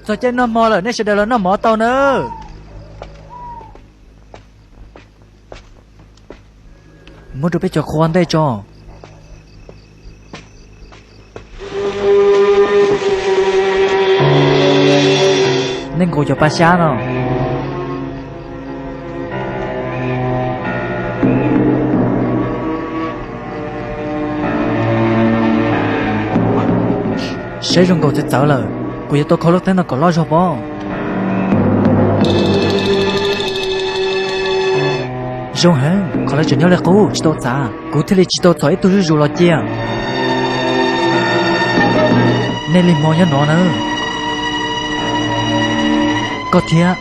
Txog caij noj hmo lawm, nej sawv daws los noj mov tau nawb. Muab rau peb cov qhua ntej tso. Nej nkaus cov pa xyab no. Saib zoo nkaus txawv txawv lawm, kuv yuav tau kho lub teeb no kom loj zog pob. Zoo heev, qhov lawv tseem nyob li qub tsis tau txav, kuv thiaj li tsis tau txhom ib tug zuj zus los cia. Nej li hmo nyob no na. Koj thiab.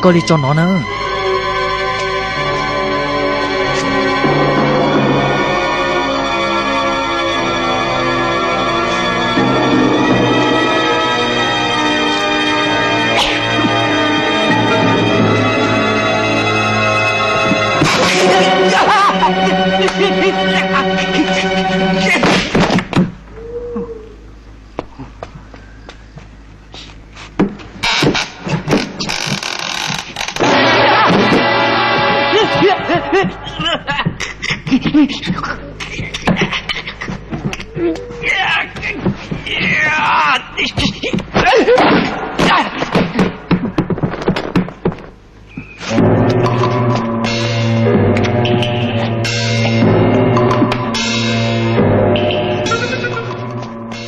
Koj li tso no na.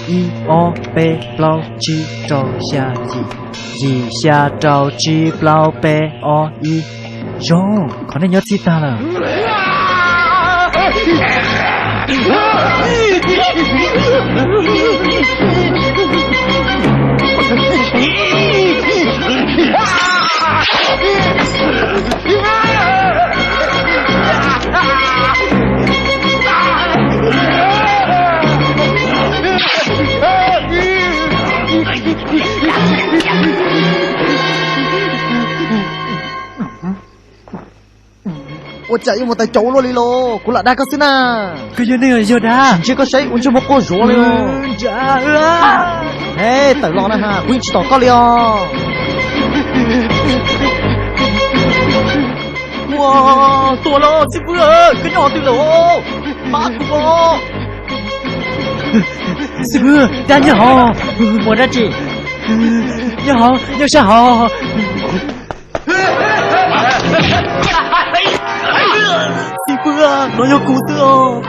Ib, ob, peb, plaub, tsib, rau, xya, yim. Yim, xya, rau, tsib, plaub, peb, ob, ib. Zoo, qhov nej nyob txij tag lawm. Ua cas yuav mus tawm cauv luaj li los, kuv lam dag koj xwb na. Koj yog neeg yog dab? Ntshe koj saib ua ntsej muag quaj zuav li os. Hej, tawm los na ha, kuv yeej tsis tom koj li os. Ua, tuag los xib fwb, koj nyob qhov twg lawm? Pab kuv os. Xib fwb, dab nyob hauv. Ua dab tsi? Nyob hauv, nyob sab hauv. Xib fwb, no yog kuv xwb os.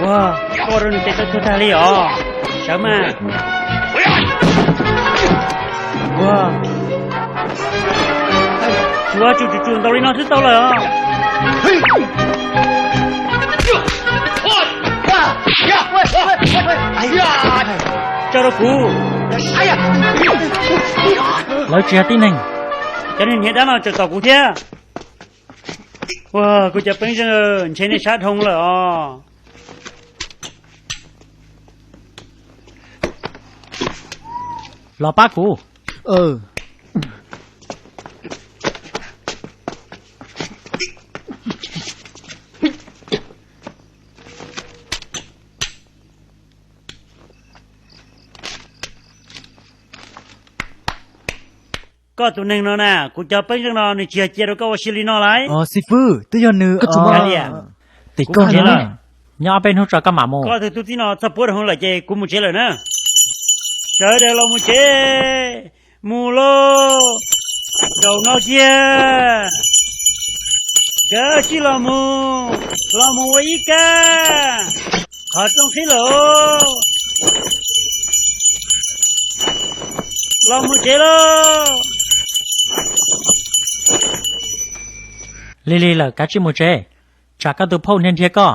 Ua, koj rau nws tes taw tuag tag li os. Sawv mas. Ua, tsuav tsum tsum tsum ntaus li no xwb tau lawm os. Tso rau kuv. Lawv tsis yog tib neeg. Cov niag hniav dab no tseem tom kuv thiab. Ua, kuv cov peb zeej, ntshe nej sab dhau lawm os. Los pab kuv. Koj tus neeg no na, kuv cov peb zeej no nws tsis yog cia rau koj ua si li no lauj. Xib fwb, twb yog nws. Koj tsuas mus li. Tim koj tsev lawm. Nyob ob peb hnub tso koj mam mus. Koj tus tub txib no txog puab rau hauv lawm ces kuv mus tsev lawm na. Sawv daws los mus tsev. Mus lauj. Zaum no kiag. Sawv tsij los mus, los mus ua ib kab. Qhov rooj qhib lawm. Los mus tsev lauj. Lig lig lawm, kav tsij mus tsev, tsam koj tus phauj nrhiav nrhiav koj.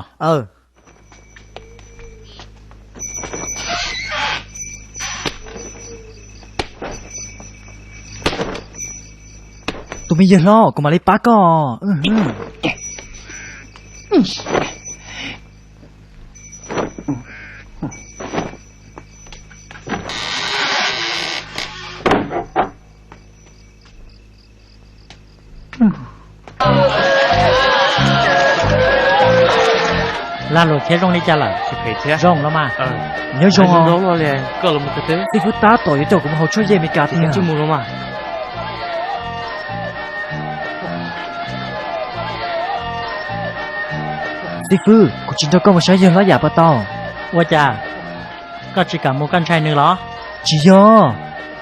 Tus me yawg hlob, kuv mam li pab koj. Lag luam khiav zoo li cas lawm? Zoo los mas. Nyob zoo. Xib fwb tab tom yuav coj kuv mus haus tshuaj yej Meskas tiag. Xib fwb, kuv tsis nrog koj mus saib yawg hlob yam puas tau? Ua cas koj tsis kam mus, koj ntshai nws los? Tsis yog,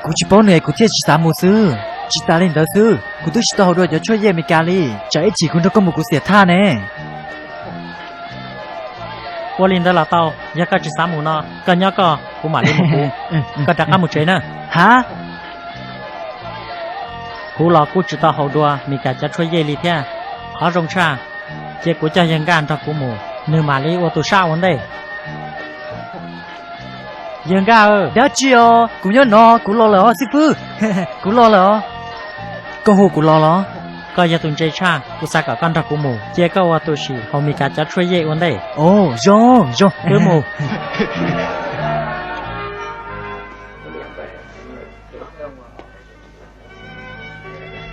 kuv tsis paub nws es kuv thiaj tsis xav mus xwb. Tsis tas li ntawd xwb, kuv twb tsis tau haus dua cov tshuaj yej Meskas li, tsam ib chim kuv nrog koj mus kuv xiam thaj ne. Ua li ntawd los tau, yog koj tsis xav mus no, koj nyob koj, kuv mam li mus kuv. Koj rov qab mus tsev na. Ha, kuv los kuj tsis tau haus dua Meskas cov tshuaj yej li thiab. Qhov zoo tshaj, cia kuv coj yawg Nkaj nrog kuv mus, nws mam li ua tus sab ua ntej. Yawg Nkaj, dab tsi os, kuv nyob no, kuv los lawm os xib fwb. Kuv los lawm os. Koj hu kuv los los? Koj yog tus ntse tshaj, kuv xav kom koj nrog kuv mus, cia koj ua tus sim haus Meskas cov tshuaj yej ua ntej. Os, zoo, zoo. Wb mus.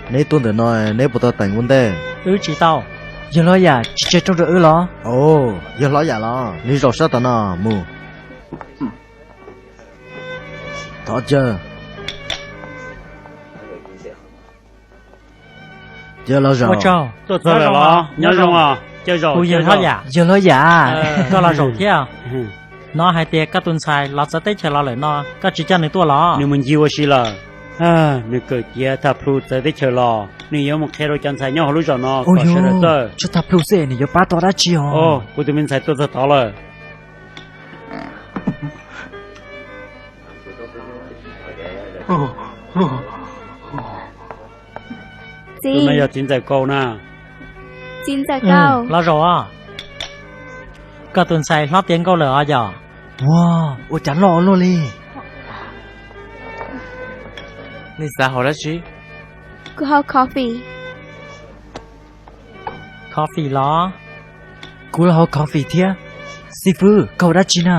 Neb tuaj ntawm no, neb puas tau teem ua ntej? Wb tsis tau. Yawg hlob yam tsis tseg rooj rau wb los? Os, yawg hlob yam los, neb zaum sab tom no mus. Thov caw. Caw los zaum. Tuaj txog lawm los? Nyob zoo os. Kuv yawg hlob yam. Yawg hlob yam, koj los zaum thiab. Hnov hais tias koj tus ntxhais los txawv teb chaws los lawm no, koj tsis coj nws tuaj los? Nws mus ncig ua si lawm. Nws kawm tiav thaj plhu txawv teb chaws los, nws yuav mus qhia rau cov ntxhais nyob hauv lub zos no kom sawv daws txawj. Tshuaj thaj plhu xwb nws yuav pab tau dab tsi os? Kuv tus me ntxhais tuaj txog tod lawm. Tus no yog txiv ntxawm Kaus na. Txiv ntxawm Kaus, los zaum os. Koj tus ntxhais hlob tiav nkauj lawm os yom? Ua, ua cas loj ua luaj li. Nej xav haus dab tsi? Kuv haus coffee. Coffee los? Kuv los haus coffee thiab. Xib fwb, koj haus dab tsi na?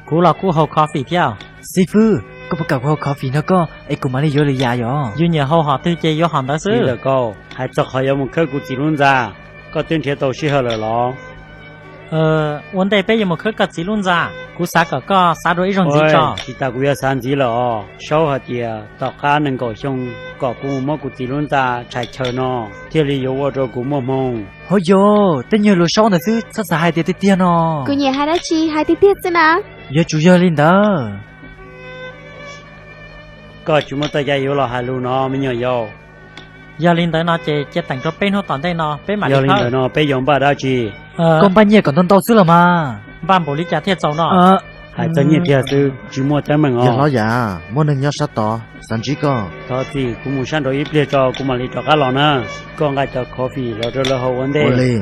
Kuv los kuj haus coffee thiab. Xib fwb, koj puas kam kuv haus coffee nrog koj es kuv mam li yuav lwm yam yom? Yus nyiam haus hom twg ces yuav hom ntawd xwb. Txiv ntxawm Kaus, hais txog qhov yuav mus khawb kuv txiv lub ntxa, koj twb nrhiav tau sij hawm lawm los? Ua ntej peb yuav mus khawb koj txiv lub ntxa, kuv xav kom koj xav dua ib zaug ntxiv tso. Tsis tas kuv yuav xav ntxiv lawm os. Saub hais tias tom qab nees nkaum xyoo kom kuv mus muab kuv txiv lub ntxa tshais chaw no thiaj li yuav ua rau kuv muaj hmoo. Ho yog tej nyuag lus saub ntawd xwb, txhob xav hais tias tiag tiag no. Kuv nyiam hais dab tsi hais tiag tiag xwb na. Yuav tsum yog li ntawd. Koj tsis muaj txoj cai yuav los hais lus no me nyuam yaus. Yog li ntawd no ces cia teem rau peb hnub tom ntej no peb mam li. Yog li ntawd no peb yuav npaj dab tsi? Koj npaj nyiaj kom ntau ntau xwb los mas. Npaj npaum li cas thiaj txaus no? Hais txog nyiaj tiag xwb, tsis muaj teeb meem os. Yog hlob yam, muaj neeg nyob sab tod xav ntsib koj. Thov txim, kuv mus sab nraud ib pliag tso, kuv mam li rov qab los na. Koj nqa cov coffee los rau lawv haus ua ntej. Ua li.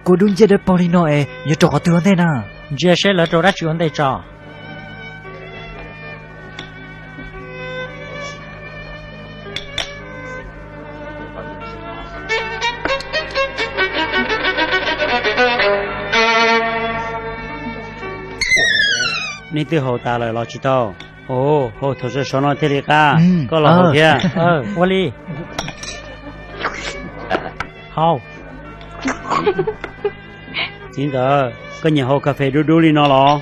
Kua dub nciab dawb paug li no es yuav rau qhov twg ua ntej na? Ntsia seb lawv rau dab tsi ua ntej tso. Nej twb haus tas lawm los tsis tau? Haus thaum sov sov no thiaj li qab. Koj los haus thiab. Ua li. Haus. Txiv ntxawm, koj nyiam haus kas fes dub dub li no los?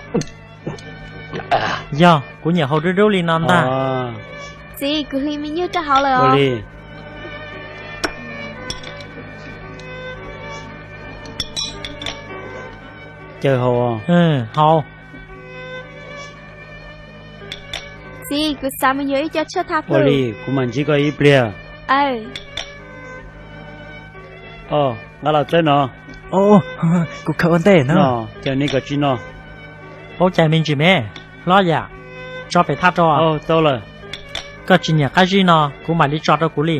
Yog, kuv nyiam haus dub dub li no ntag. Txiv, kuv hliv me nyuag rau hauv lawm os. Ua li. Caw haus. Haus. Txiv, kuv xav mus yuav ib co tshuaj thaj plhu. Ua li, kuv mam ntsib koj ib pliag. Aw. Os, nqa los txawb no. Kuv khaws ua ntej na. Paub cai me ntsis me, hlob yam, tso pem thaj rau. Koj tsis nyiam qab zib no, kuv mam li tso rau kuv li.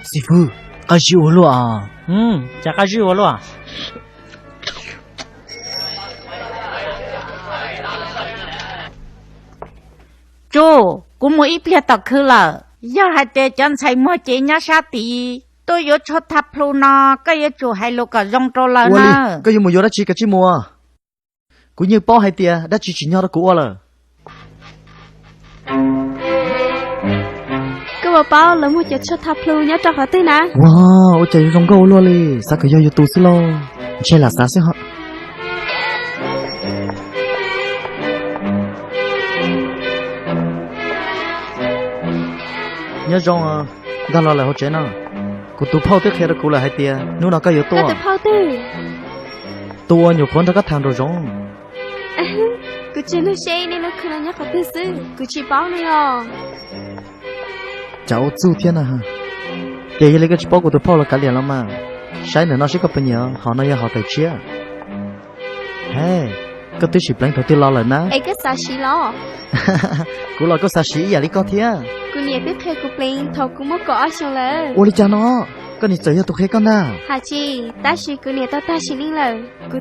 Xib fwb, qab zib ua luaj. Cas qab zib ua luaj? Tsuj, kuv mus ib pliag tom khw lawm. Yog hais tias cov ntxhais muag cev nyob sab tid tuaj yuav tshuaj thaj plhu no, koj yuav tsum hais lus kom zoo rau lawv na. Koj yuav mus yuav dab tsi kav tsij mus. Kuv yeej paub hais tias dab tsi tsim nyog rau kuv ua lawm. Koj puas paub lawv muag cov tshuaj thaj plhu nyob rau qhov twg na? Ua, ua cas yuav zoo nkauj ua luaj li, xav kom yog yus tus xwb lauj. Ntshe lam xav xwb ho. Nyob zoo, nkag los lawm hauv tsev no. Kuv tus phauj twb qhia rau kuv lawm hais tias hnub no koj yuav tuaj. Koj tus phauj twg? Tus uas nyuam qhuav nrog koj tham nraum zoov. Kuv tsis nug seb nej lub khw no nyob qhov twg xwb, kuv tsis paub ne os. Cas ua txuj thiab na. Ces yog li koj tsis paub kuv tus phauj los kav liam los mas, saib ntawm no seb koj puas nyiam, hom no yog hom tawm tshiab. He, koj twb sim pleev thaum twg los lawm na? Es koj xav siv los? Kuv los kuj xav siv ib yam li koj thiab. Kuv niam twb qhia kuv pleev thaum kuv muaj kaum ob xyoos lawm. Ua li cas no? Koj niam txawm yog tus qhia koj ntag? Hais tsis, tab sis kuv niam tau tag sim neej lawm, kuv